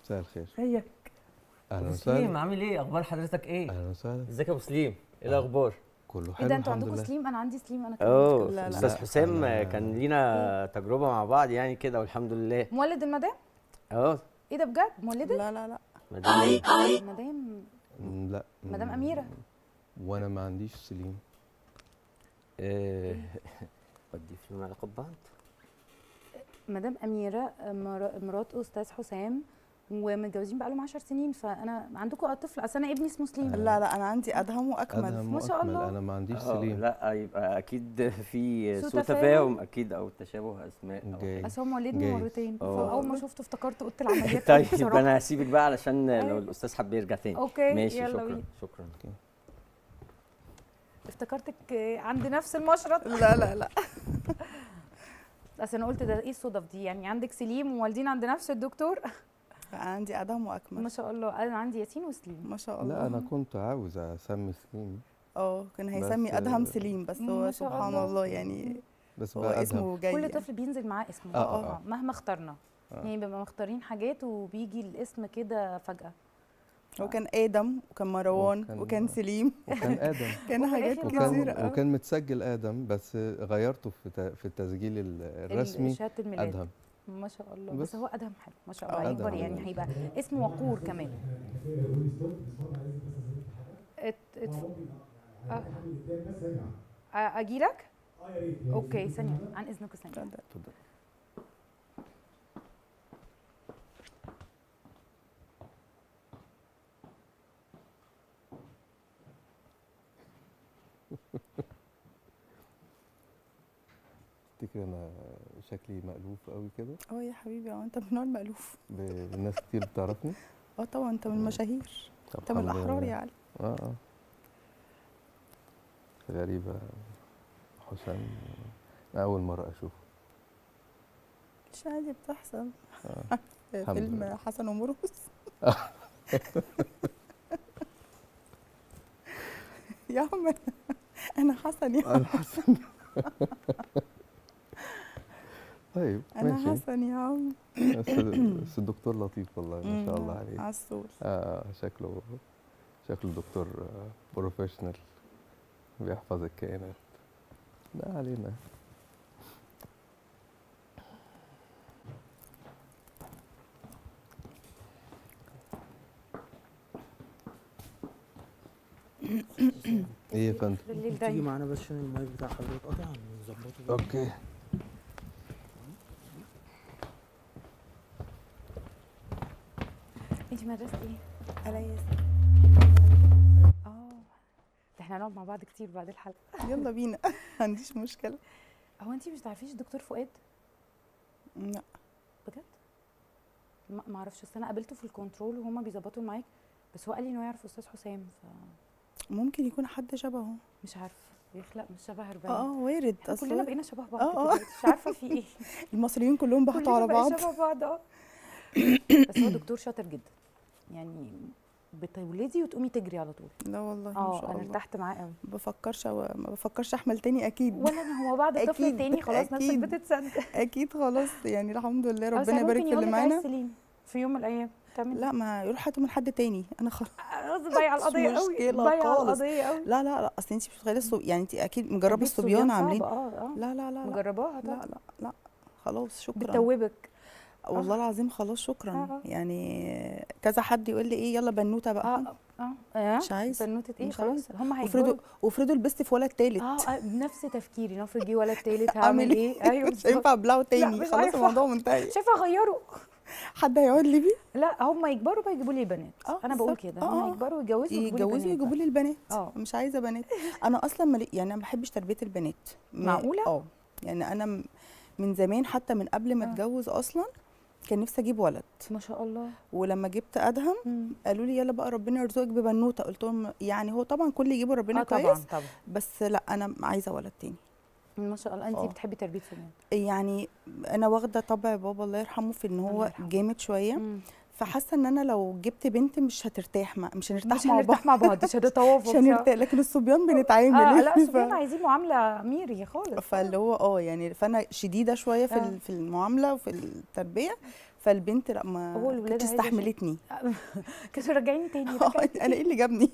مساء الخير. ازيك؟ اهلا ابو سليم وسهلا. عامل ايه؟ اخبار حضرتك ايه؟ اهلا وسهلا. ازيك يا ابو سليم؟ ايه الاخبار؟ كله ايه حلو ده، انتوا الحمد عندكم لله. سليم؟ انا عندي سليم انا كمان. اه لا، لا. استاذ لا، حسام كان لينا تجربه مع بعض يعني كده والحمد لله. مولد المدام؟ اه. ايه ده بجد؟ مولدك؟ لا لا لا. مدام مدام. لا. مدام اميره. وانا ما عنديش سليم. ودي فيهم علاقة ببعض. مدام اميره مرات استاذ حسام ومتجوزين بقالهم 10 سنين، فانا عندكم طفل؟ اصل انا ابني اسمه سليم. لا لا، انا عندي ادهم واكمل. أدهم ما شاء وأكمل. الله. انا ما عنديش سليم. لا يبقى اكيد في سوء سوء تفاهم. تفاهم اكيد او تشابه اسماء أو جاي. حاجة. اصل هو مولدني جايز. مرتين، فاول ما شفته افتكرت اوضة العمليات. طيب بصراحة. انا هسيبك بقى علشان لو أيوة. الاستاذ حب يرجع تاني. okay ماشي، يلا شكرا بينا. شكرا. افتكرتك عند نفس المشرط. لا لا لا. اصل انا قلت ده ايه الصدف دي، يعني عندك سليم ووالدين عند نفس الدكتور. انا عندي ادهم واكمل. ما شاء الله. انا عندي ياسين وسليم. ما شاء الله. لا انا كنت عاوز اسمي سليم. كان هيسمي ادهم سليم، بس ما هو شاء سبحان الله. الله يعني بس هو بقى أدهم. اسمه جاي كل يعني. طفل بينزل معاه اسمه. مهما اخترنا. يعني بنبقى مختارين حاجات وبيجي الاسم كده فجأة. هو كان ادم وكان مروان وكان سليم وكان ادم. كان حاجات كتيرة. وكان متسجل ادم، بس غيرته في التسجيل الرسمي شهادة الميلاد ادهم. ما شاء الله. بس هو ادهم حلو ما شاء الله، أدهم هيكبر يعني هيبقى اسمه وقور كمان. اجي لك؟ okay ثانية عن اذنكم ثانية. اتفضل. تفتكر انا شكلي مألوف قوي كده؟ يا حبيبي، انت من نوع المألوف. الناس كتير بتعرفني؟ طبعا انت من المشاهير، انت من الاحرار يا علي. غريبة حسام، أنا أول مرة أشوفه. مش عادي بتحصل. فيلم حسن ومرقص. يا عم أنا حسن يا عم. أنا حسن. طيب أنا ماشي. حسن يا عم. بس الدكتور لطيف والله ما شاء الله عليه. عسول. شكله دكتور professional بيحفظ الكائنات. ما علينا. ايه يا فندم؟ تيجي معانا بس عشان المايك بتاع حضرتك قاطع نظبطه. okay. انت مدرسة ايه؟ أليس. احنا هنقعد مع بعض كتير بعد الحلقة. يلا بينا. ما عنديش مشكلة. هو انت مش تعرفيش الدكتور فؤاد؟ لا. بجد؟ ما اعرفش، اصل انا قابلته في الكنترول وهما بيظبطوا المايك، بس هو قال لي انه يعرف استاذ حسام، ف ممكن يكون حد شبهه. مش عارفه، يخلق مش شبه 40. وارد. اصل كلنا بقينا شبه بعض. مش عارفه في ايه. المصريين كلهم بحثوا على بعض. شبه بعض. بس هو دكتور شاطر جدا، يعني بتولدي وتقومي تجري على طول. لا والله ما شاء الله. انا ارتحت معاه قوي. ما بفكرش احمل تاني اكيد. ولا انا، هو بعد الطفل التاني خلاص نفسك بتتصدق. اكيد خلاص يعني الحمد لله، ربنا يبارك في اللي معانا. في يوم من الايام تعمل لا، ما يروح هاتوا من حد تاني، انا خلاص ضايعة القضية قوي. ضايعة القضية قوي. لا لا لا، اصل انت مش متخيله يعني انت اكيد مجربه الصبيان عاملين. لا لا لا، مجرباها. لا لا لا خلاص شكرا. بتوبك والله العظيم. خلاص شكرا. يعني كذا حد يقول لي ايه يلا بنوته بقى. مش عايز بنوته ايه، خلاص هم هيكبروا. وافرضوا لبست في ولد تالت. بنفس تفكيري، نفرض جه ولد تالت هعمل ايه؟ ايوه مش هينفع ابلعه تاني، خلاص الموضوع منتهي. مش هينفع اغيره. حد هيقعد لي بيه؟ لا هم يكبروا بقى يجيبوا لي بنات. انا بقول كده، هم يكبروا ويتجوزوا يجيبوا لي البنات. مش عايزه بنات. انا اصلا يعني انا ما بحبش تربيه البنات. معقولة؟ يعني انا من زمان، حتى من قبل ما اتجوز اصلا كان نفسي اجيب ولد. ما شاء الله. ولما جبت ادهم قالوا لي يلا بقى ربنا يرزقك ببنوته. قلت لهم يعني هو طبعا كل اللي يجيبه ربنا كويس. طبعا طبعا، بس لا انا عايزه ولد تاني. ما شاء الله. انت بتحبي تربيه صبيان؟ يعني انا واخده طبع بابا الله يرحمه في ان هو جامد شوية. فحاسه ان انا لو جبت بنت مش هترتاح، مش هنرتاح مع بعض، مش هنتوافق، مش هنرتاح. لكن الصبيان بنتعامل. لا الصبيان عايزين معاملة ميري خالص. فاللي هو يعني فانا شديدة شوية في في المعاملة وفي التربية، فالبنت لا ما هو الولادة كانتش عايزة شيء. استحملتني. كانوا راجعين تاني. انا ايه اللي جابني؟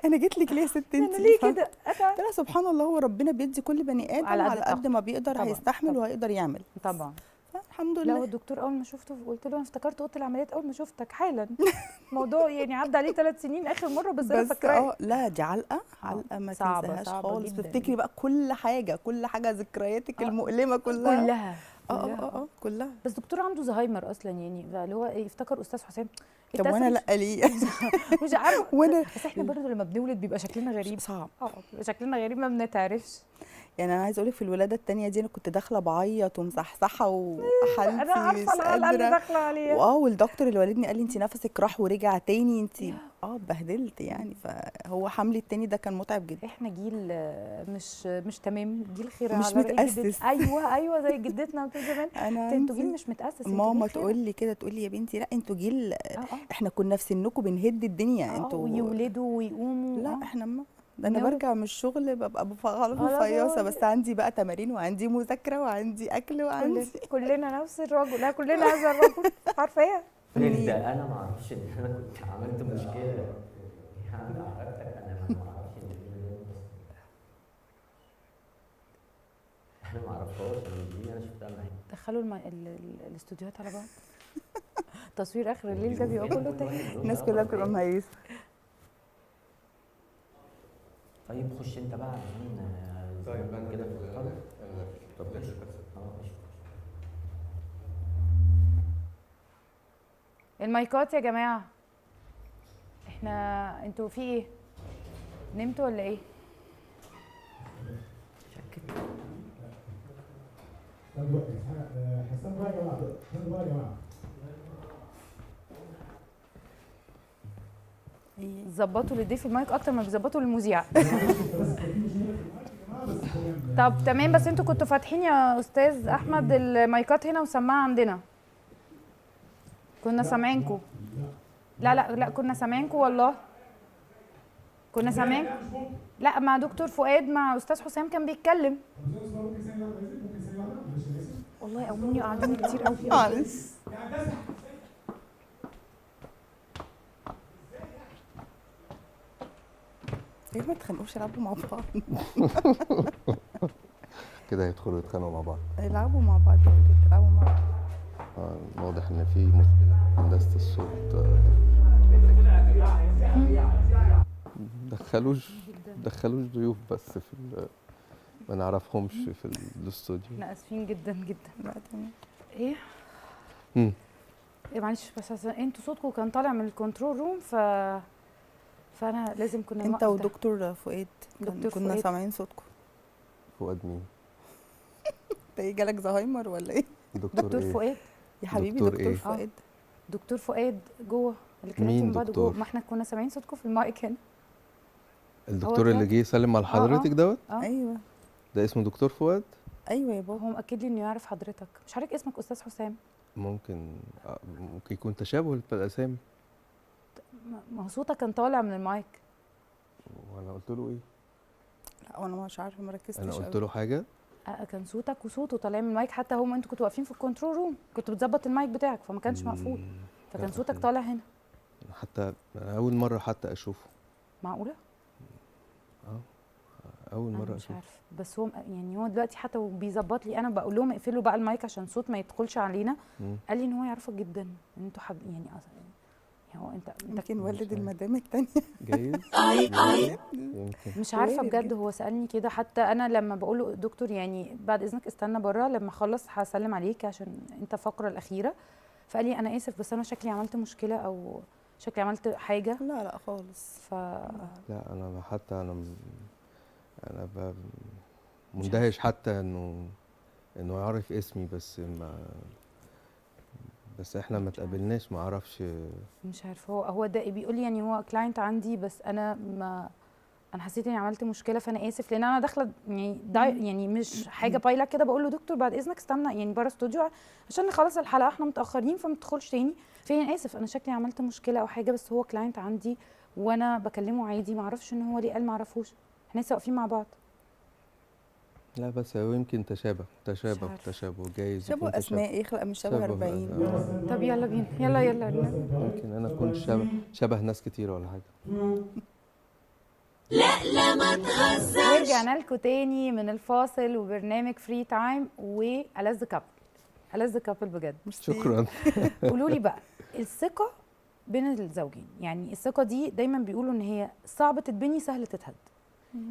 انا جيت لك ليه يا ست انا انت؟ ليه كده؟ قلت لها سبحان الله، هو ربنا بيدي كل بني ادم على على قد قد, طاقته. ما بيقدر طبعاً، هيستحمل طبعاً. وهيقدر يعمل. طبعا. فالحمد لا هو لله. الدكتور اول ما شفته قلت له انا افتكرت اوضة العمليات اول ما شفتك حالا. الموضوع يعني عدى عليه 3 سنين اخر مرة، بس انا بس فاكراه. لا دي علقه، علقه ما صعبة، تنساهاش صعبة خالص. جداً. تفتكري بقى كل حاجة، كل حاجة، ذكرياتك المؤلمة كلها كلها. كلها. بس دكتور عنده زهايمر اصلا يعني، اللي هو يفتكر استاذ حسام. طب وانا لا ليه؟ مش عارفه. وانا بس احنا برضه لما بنولد بيبقى شكلنا غريب. صعب. بيبقى شكلنا غريب، ما بنتعرفش. يعني انا عايزه اقول لك في الولادة الثانية دي انا كنت داخله بعيط ومصحصحه وحالتي انا مش عارفه العلقة اللي قادرة. داخله عليها. والدكتور اللي والدني قال لي انت نفسك راح ورجع تاني، انت اتبهدلت يعني. فهو حملي التاني ده كان متعب جدا. احنا جيل مش تمام، جيل خير مش على رأي متأسس. جدتنا. ايوه زي جدتنا بتقول زمان انا انتوا جيل مش متأسس، انتوا ماما جيل خير. تقول لي كده، تقول لي يا بنتي لا انتوا جيل، احنا كنا في سنكم بنهد الدنيا، انتوا ويولدوا ويقوموا. لا احنا ما ده انا نولد. برجع من الشغل ببقى خلاص خلاص مفيصه، بس عندي بقى تمارين وعندي مذاكرة وعندي اكل وعندي كلنا نفس الرجل. لا كلنا هذا الرجل، عارفه ايه؟ ده انا ما اعرفش ان انا كنت عملت مشكلة يعني، عرفتك انا ما اعرفش ان انا ما اعرفهاش، انا دي انا شفتها معاك. دخلوا الاستوديوهات على بعض. تصوير اخر الليل ده بيبقى كله تاني، الناس كلها بتبقى مهيسه. طيب خش انت بقى عشان طيب انا كده. طب خش. المايكات يا جماعة. احنا انتوا في ايه؟ نمتوا ولا ايه؟ شكك. طب حسام بقى يا جماعة، حسام بقى يا جماعة. ظبطوا للضيف المايك اكتر ما بيظبطوا للمذيع. طب تمام، بس انتوا كنتوا فاتحين يا استاذ احمد المايكات هنا وسماعه عندنا، كنا سامعينكم. لا لا لا كنا سامعينكم والله، كنا سامعينكم. لا مع دكتور فؤاد، مع استاذ حسام كان بيتكلم. والله قوموني وقعدوني كتير قوي. معلش. ليه ما تخانقوش؟ العبوا مع بعض. كده هيدخلوا يتخانقوا مع بعض. العبوا مع بعض يا ولاد، العبوا مع بعض. واضح ان في مشكلة في هندسة الصوت. دخلوش ضيوف بس في ما نعرفهمش في الاستوديو. احنا اسفين جدا جدا. لا تمام. ايه؟ ايه معلش، بس انتوا صوتكم كان طالع من ال control room، فانا لازم كنا انت ودكتور فؤاد كنا سامعين صوتكم. فؤاد مين؟ انت ايه جالك زهايمر ولا ايه؟ دكتور إيه؟ فؤاد يا حبيبي، دكتور إيه؟ فؤاد. دكتور فؤاد جوه اللي كلمتهم بعض جوه. ما احنا كنا سامعين صوتكم في المايك هنا. الدكتور اللي جه يسلم على حضرتك دوت؟ ايوه ده اسمه دكتور فؤاد؟ ايوه يا بابا. هو مأكد لي انه يعرف حضرتك. مش عارف اسمك استاذ حسام. ممكن يكون تشابه في الاسامي. ما هو صوتك كان طالع من المايك. وانا قلت له ايه؟ لا وانا مش عارفه، ما ركزتش. انا قلت له حاجة؟ كان صوتك وصوته طالع من المايك، حتى هم انتوا كنتوا واقفين في ال control room، كنت بتظبط المايك بتاعك فما كانش مقفول، فكان صوتك طالع هنا. حتى انا اول مرة حتى اشوفه. معقولة؟ اول مرة اشوفه. مش عارفه، بس هو يعني هو دلوقتي حتى بيظبط لي، انا بقول لهم اقفلوا بقى المايك عشان الصوت ما يدخلش علينا. قال لي ان هو يعرفك جدا، ان انتوا حب يعني هو انت يمكن والد المدام الثانية. جايز. يمكن. مش عارفه بجد، هو سالني كده. حتى انا لما بقول له دكتور يعني بعد اذنك استنى بره لما اخلص هسلم عليك عشان انت الفقرة الاخيرة، فقال لي انا اسف بس انا شكلي عملت مشكلة او شكلي عملت حاجة. لا لا خالص. لا انا حتى انا مندهش حتى انه يعرف اسمي، بس ما بس احنا ما تقابلناش، ما اعرفش. مش عارفه هو ده بيقول لي يعني هو client عندي، بس انا ما انا حسيت اني عملت مشكلة فانا اسف، لان انا داخله يعني يعني مش حاجة بايله كده. بقول له دكتور بعد اذنك استنى يعني بره استوديو عشان نخلص الحلقة، احنا متاخرين فما تدخلش تاني. فانا اسف انا شكلي عملت مشكلة او حاجة، بس هو client عندي وانا بكلمه عادي، ما اعرفش ان هو ليه قال ما اعرفوش، احنا لسه واقفين مع بعض. لا بس هو يمكن تشابه تشابه عارفة. تشابه جايز شبه يكون تشابه. اسماء يخلق من شبه شبه 40. أسماء. طب يلا بينا، يلا يلا. ممكن انا اكون شبه ناس كتير ولا حاجة. ورجعنا لكم تاني من الفاصل وبرنامج Free Time والذ couple، ألذ couple بجد. شكرا. قولوا لي بقى الثقة بين الزوجين، يعني الثقة دي دايما بيقولوا ان هي صعبة تتبني سهل تتهد،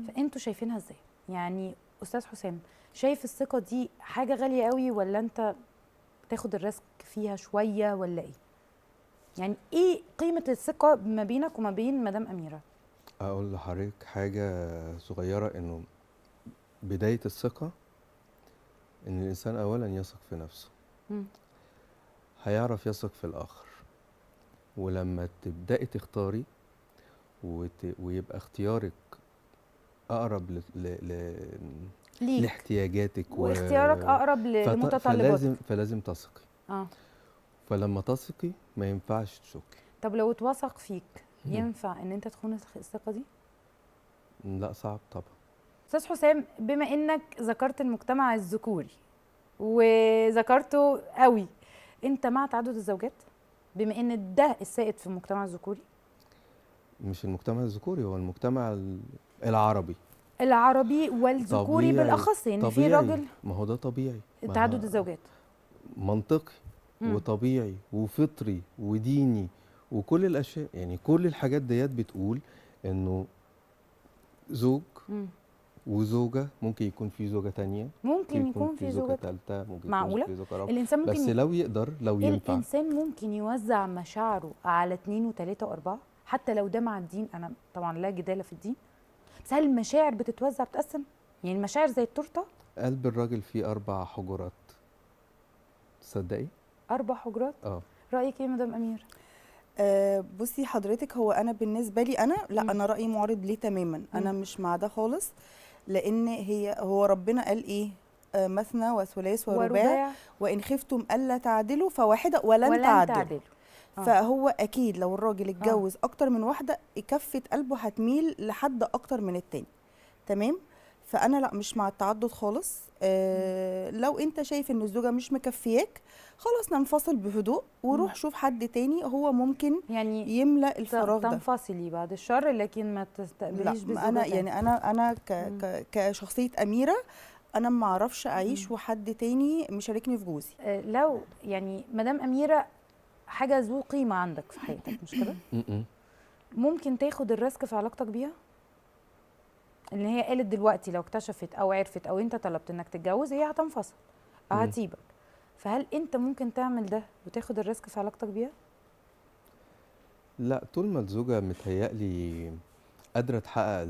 فانتوا شايفينها ازاي؟ يعني استاذ حسام، شايف الثقة دي حاجة غالية قوي ولا انت تاخد ال risk فيها شوية ولا ايه؟ يعني ايه قيمة الثقة ما بينك وما بين مدام اميره؟ اقول لحضرتك حاجة صغيرة، انه بداية الثقة ان الانسان اولا يثق في نفسه. هيعرف يثق في الاخر. ولما تبداي تختاري ويبقى اختيارك اقرب ليك لاحتياجاتك واختيارك اقرب لمتطلباتك، فلازم تثقي. فلما تثقي ما ينفعش تشكي. طب لو اتوثق فيك ينفع ان انت تخون الثقة دي؟ لا صعب طبعا. استاذ حسام، بما انك ذكرت المجتمع الذكوري وذكرته قوي، انت مع تعدد الزوجات بما ان ده السائد في المجتمع الذكوري؟ مش المجتمع الذكوري، هو المجتمع العربي. العربي والذكوري طبيعي، بالاخص، ان في طبيعي. راجل. ما هو ده طبيعي، ما تعدد الزوجات منطقي وطبيعي وفطري وديني وكل الاشياء، يعني كل الحاجات ديت بتقول انه زوج وزوجه، ممكن يكون في زوجه تانية، ممكن يكون في زوجه ثالثة، ممكن معقولة؟ يكون في زوجه رابعه. الانسان ممكن بس لو يقدر، لو ينفع. الانسان ممكن يوزع مشاعره على 2 و3 و4 حتى لو ده مع الدين. انا طبعا لا جدال في الدين، بس هل المشاعر بتتوزع بتقسم؟ يعني المشاعر زي التورتة؟ قلب الراجل فيه 4 حجرات، تصدقي؟ 4 حجرات؟ رايك ايه يا مدام امير؟ بصي حضرتك، هو انا بالنسبة لي انا لا، انا رايي معارض ليه تماما. انا مش مع ده خالص، لان هو ربنا قال ايه؟ مثنى وثلاث ورباع، وان خفتم الا تعدلوا فواحدة ولن تعدلوا. فهو اكيد لو الراجل اتجوز اكتر من واحدة، كفه قلبه هتميل لحد اكتر من التاني. تمام؟ فانا لا، مش مع التعدد خالص. لو انت شايف ان الزوجة مش مكفياك، خلاص ننفصل بهدوء وروح شوف حد تاني هو ممكن يعني يملأ الفراغ ده. تنفصلي بعد الشر، لكن ما تستقبليش بزوجه. انا يعني انا كشخصية اميره، انا ما اعرفش اعيش وحد تاني مشاركني في جوزي. لو يعني مدام اميره حاجة ذو قيمة عندك في حياتك، مش كده؟ ممكن تاخد ال risk في علاقتك بيها؟ ان هي قالت دلوقتي لو اكتشفت او عرفت او انت طلبت انك تتجوز هي هتنفصل او هتسيبك، فهل انت ممكن تعمل ده وتاخد ال risk في علاقتك بيها؟ لا، طول ما الزوجة متهيألي قادرة تحقق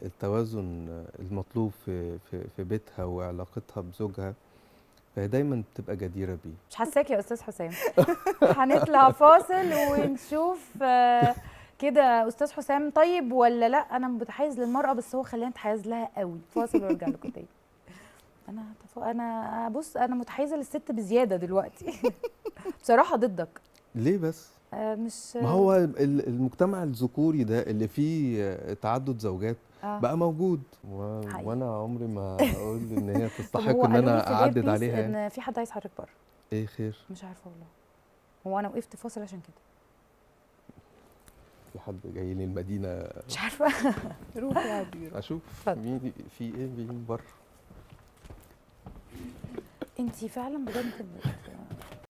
التوازن المطلوب في في بيتها وعلاقتها بزوجها، فهي دايما بتبقى جديرة بيه. مش حاساك يا استاذ حسام. هنطلع فاصل ونشوف كده استاذ حسام طيب ولا لا. انا متحيز للمراة، بس هو خلاني اتحيز لها قوي. فاصل وارجع لكم تاني. انا بص، انا متحيزه للست بزيادة دلوقتي. بصراحة ضدك. ليه بس؟ مش ما هو المجتمع الذكوري ده اللي فيه تعدد زوجات بقى موجود، وانا عمري ما اقول ان هي تستحق ان انا اعدد عليها. يعني ان في حد عايز حضرتك بره. ايه خير؟ مش عارفه والله، هو انا وقفت فاصل عشان كده. في حد جاي لي المدينة مش عارفه. روح يا عبير اشوف مين في ايه مين بره. انت فعلا بجد